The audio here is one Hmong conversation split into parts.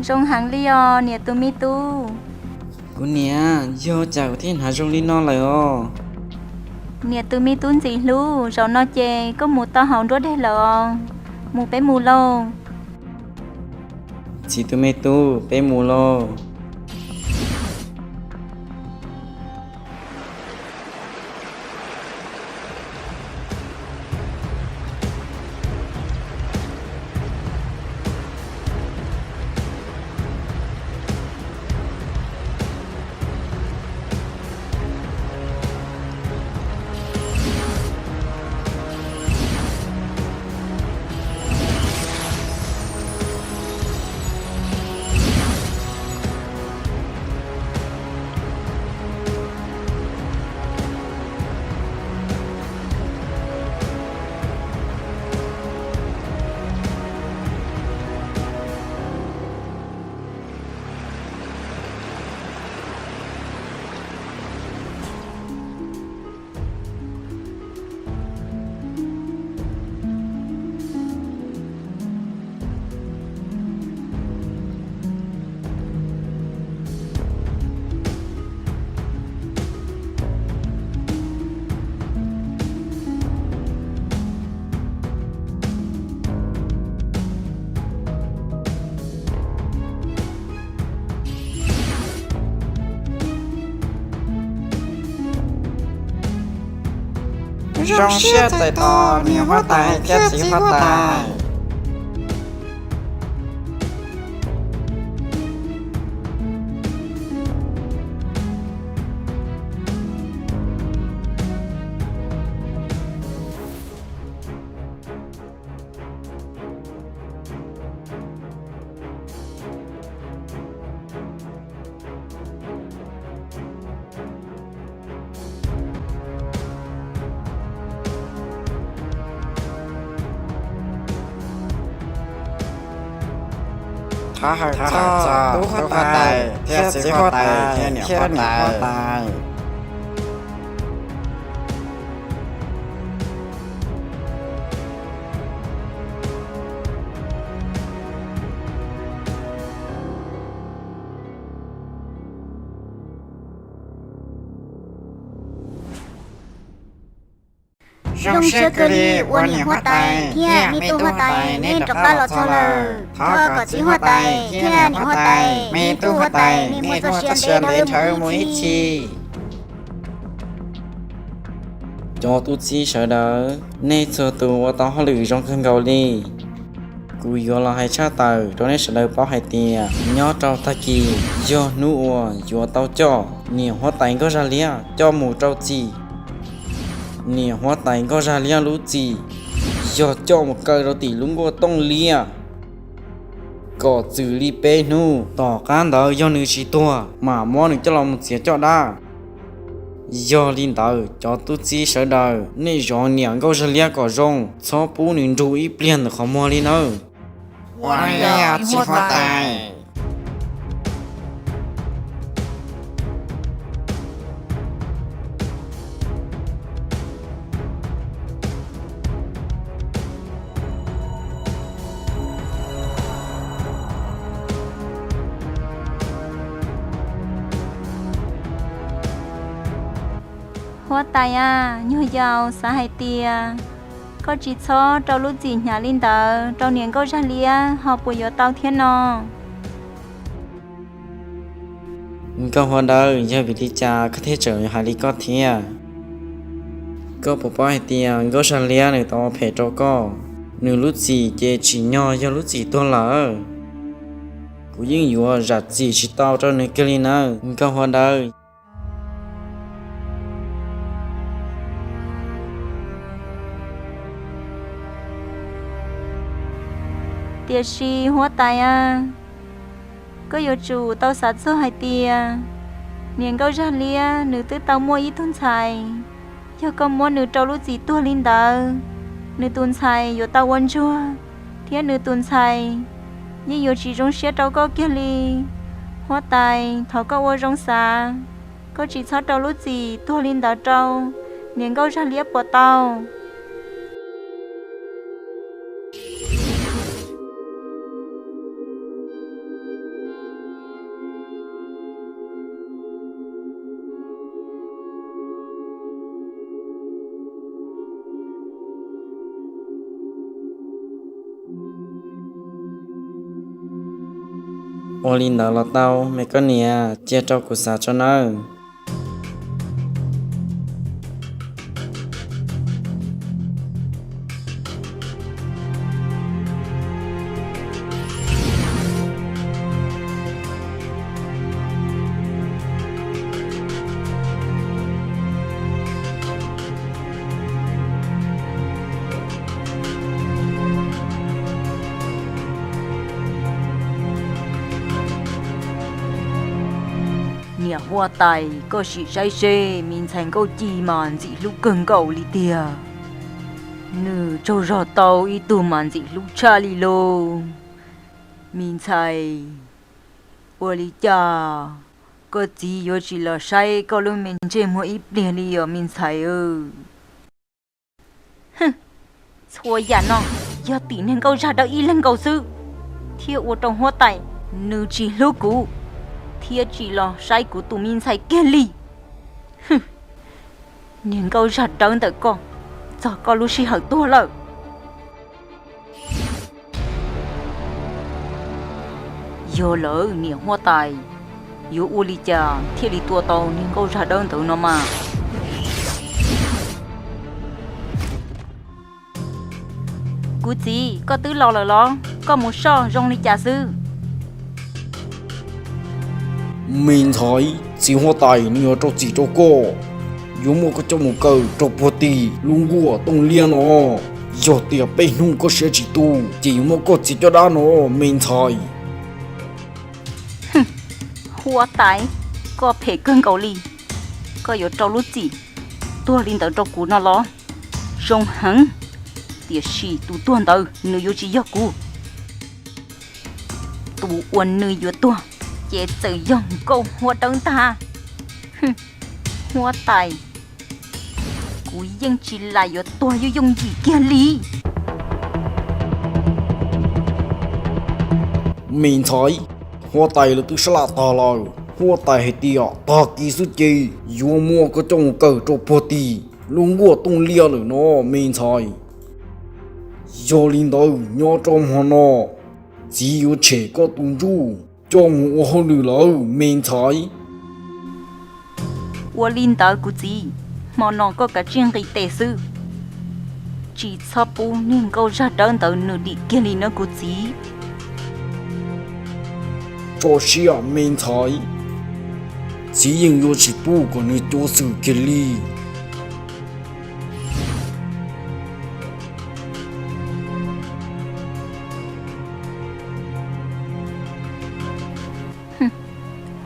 Zoo heev li os niam tus me tub. Kuv niam, yog cas kuv thiaj hnav zoo li no lawm os? Niam tus me tub ntxim hlub, zaum no ces koj mus tau hauv nruab dej lawm os. Mus peb mus lauj. Txiv tus me tub, peb mus lauj. Zoo siab txais tos niam huab tais thiab txiv huab tais. Thov hawm txog tub huab tais thiab txiv huab tais thiab niam huab tais. Zoo siab kawg li uas niam huab tais thiab me tub huab tais neb rov qab los txog lawm. Thov kom txiv huab tais thiab niam huab tais, me tub huab tais, neb muaj txoj sia ntev dhawv mus ib txhis. Cov tub txib sawv daws, nej txhua tus ua tau hauj lwm zoo kawg nkaus li. Kuv yuav los hais tshaj tawm rau nej sawv daws paub hais tias nyob rau tag kis yog hnub uas yuav tau coj niam huab tais Nkauj Zaj Liab coj mus rau txim. Niam huab tais Nkauj Zaj Liab lub txim yog coj mus kaw rau tim lub nkuaj tooj liab kom txwm li peb hnub. Tom qab ntawd yog nws tsis tuag mam muab nws coj los mus txiav coj dab. Yog li ntawd cov tub txib sawv daws, nej zov niam Nkauj Zaj Liab kom zoo, txhob pub nws nrug ib pliag ntawm qhov muag li nawb. Ua li txiv huab tais. Huab tais a, nyuag yaus xav hais tias koj tsis txhob rau lub txim hnyav li ntawd rau niam Nkauj Zaj Liab ho puas yuav tau thiab no? Nkauj Huab Dawb, yog vim li cas koj thiaj tseem hais li koj thiab? Koj puas paub hais tias Nkauj Zaj Liab nws tau ua phem rau koj, nws lub txim ces tsim nyog yog lub txim tuag lawm. Kuv yeej yuav zam txim tsis tau rau nws kiag li nawb Nkauj Huab Dawb. Tiam sis huab tais a, koj yuav tsum tau xav txog hais tias niam Nkauj Zaj Liab nws twb tau muaj ib tug ntxhais. Yog koj muab nws rau lub txim tuag li ntawd, nws tus ntxhais yuav tau ua ntsuag, thiab nws tus ntxhais yeej yuav tsis zoo siab rau koj kiag li. Huab tais, thov koj ua zoo xav, koj tsis txhob rau lub txim tuag li ntawd rau niam Nkauj Zaj Liab puas tau? Ua li ntawd los tau, me koj niam, cia rau kuv xav tso nawb. Niam huab tais, koj sim saib seb, me ntxhais Nkauj Ci mas ntxim hlub kawg nkaus li tiag. Nws tsaug zog tau ib tug mas ntxim hlub tshaj li lauj. Me ntxhais, ua li cas koj txiv yuav tsis los saib koj lub me ntsej muag ib pliag li os me ntxhais? Txhua yam no yog tim niag nkauj zaj dawb ib leeg nkaus xwb, thiaj ua rau huab tais nws tsis hlub kuv, thiab tsis los saib kuv tus me ntxhais kiag li. Niag nkauj zaj dawb ntawm koj, txog koj lub sij hawm tuag lawm. Yog lawm niam huab tais, yuav ua li cas thiaj li tua tau niag nkauj zaj dawb ntawd no mas? Kuv txiv, koj twb los lawm los? Koj mus soj zoo li cas xwb? Me ntxhais, txiv huab tais nws yuav rau txim rau koj, yuav muab koj coj mus kaw rau puag tim lub nkuaj tooj liab no. Yog tias peb hnub koj siab tsis tu, ces yuav muab koj txiv caj dab no, me ntxhais. Huab tais, koj phem kawg nkaus li. Koj yuav rau lub txim tuag li ntawd rau kuv no los? Zoo heev, tiam sis tus tuag ntawd nws yuav tsis yog kuv. Tus uas nws yuav tuag ces txawm yog nkauj huab dawb ntag. Huab tais, kuv yeej tsis lam yuav tuag yooj yooj yim kiag li. Me ntxhais, huab tais lawv twb sab laj tag lawm. Huab tais hais tias tag kis xwb ces yuav muab koj coj mus kaw rau puag tim lub nkuaj tooj liab lawm no, me ntxhais. Yog li ntawd nyob rau hmo no, txiv yuav tshem koj tus ntsuj coj mus ua hauj lwm lawm, me ntxhais. Ua li ntawd kuv txiv, hmo no koj kav tsij nqis tes xwb, tsis txhob pub niag nkauj zaj dawb ntawd nws dim kiag li nawb kuv txiv. Tso siab me ntxhais, txiv yeej yuav tsis pub kom nws cuav xwm kiag li.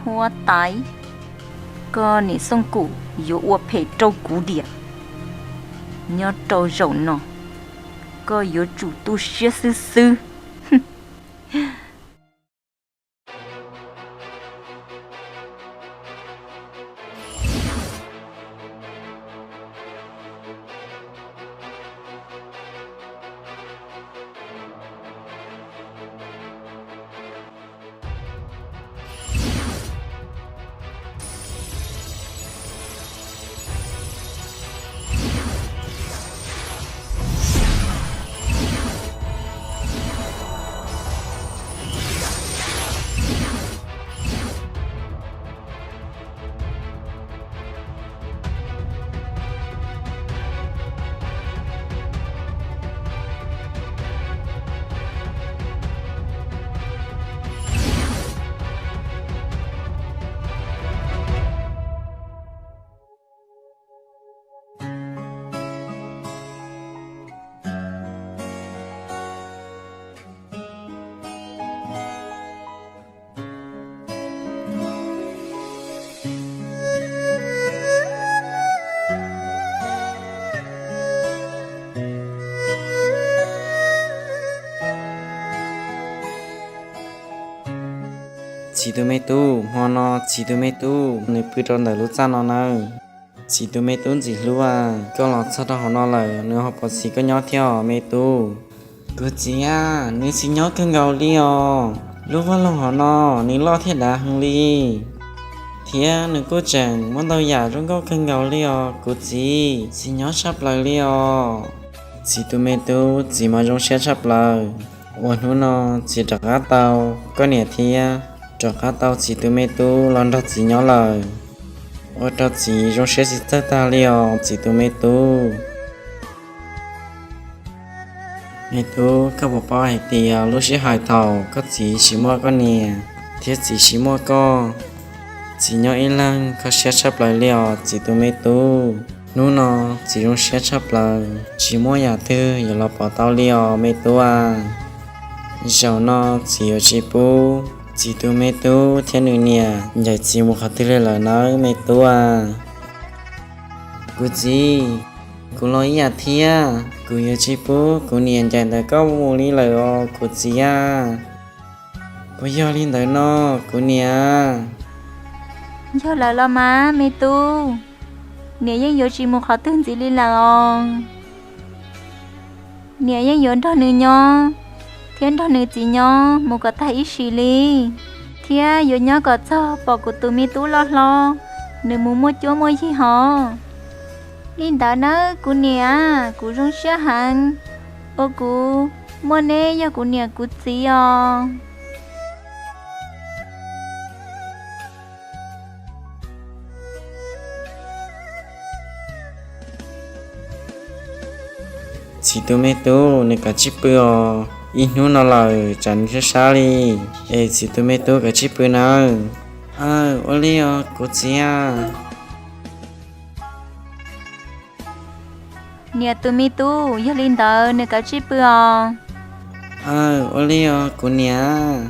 Huab tais, koj niam Xooj Kum yuav ua phem rau kuv diam. Nyob rau zaum no, koj yuav tsum tu siab xwb xwb. Txiv tus me tub, hmo no txiv tus me tub nws pw rau ntawm lub txaj no nawb. Txiv tus me tub ntxim hlub a, koj los txog rau hauv no lawm nws ho puas txhim koj nyob thiab os me tub? Kuv txiv a, nws txhim nyob kawg nkaus li os. Lub vaj loog hauv no nws loj thiab dav heev li, thiab nws kuj tseem muaj ntau yam zoo nkauj kawg nkaus li os kuv txiv, txhim nyob tshaj plaws li os. Txiv tus me tub, txiv mas zoo siab tshaj plaws uas hnub no txiv rov qab tau koj niam thiab rov qab tau txiv tus me tub los nrog txiv nyob lawm. Ua rau txiv zoo siab tsis txawj tag li os txiv tus me tub. Me tub, koj puas paub hais tias lub sij hawm thaum koj txiv tsis muaj koj niam thiab txiv tsis muaj koj, txiv nyob ib leeg kho siab tshaj plaws li os txiv tus me tub. Hnub no txiv zoo siab tshaj plaws, tsis muaj yam twg yuav los pov tau li os me tub a. Zaum no txiv yuav tsis pub txiv tus me tub thiab nws niam ncaim txiv mus qhov twg li lawm nawb me tub a. Kuv txiv, kuv los ib yam thiab, kuv yuav tsis pub kuv niam ncaim ntawm koj mus li lawm os kuv txiv a. Puas yog li ntawd no kuv niam? Yog lawm los mas me tub, niam yeej yuav tsis mus qhov twg ntxiv li lawm os. Niam yeej yuav nrog nws nyob thiab nrog nws txiv nyob mus kom tag ib sim li, thiab yuav nyob kom txog pom kuv tus me tub loj hlob, nws mus muaj cuab muaj yig hos. Li ntawd nawb kuv niam, kuv zoo siab heev uas kuv muaj neb yog kuv niam kuv txiv os. Txiv tus me tub, nws kav tsij pw os, ib hnub no lawm tsam nws sab sab li, es txiv tus me tub kav tsij pw nawb. Aw, ua li os kuv txiv a. Niam tus me tub, yog li ntawd nws kav tsij pw os. Aw, ua li os kuv niam.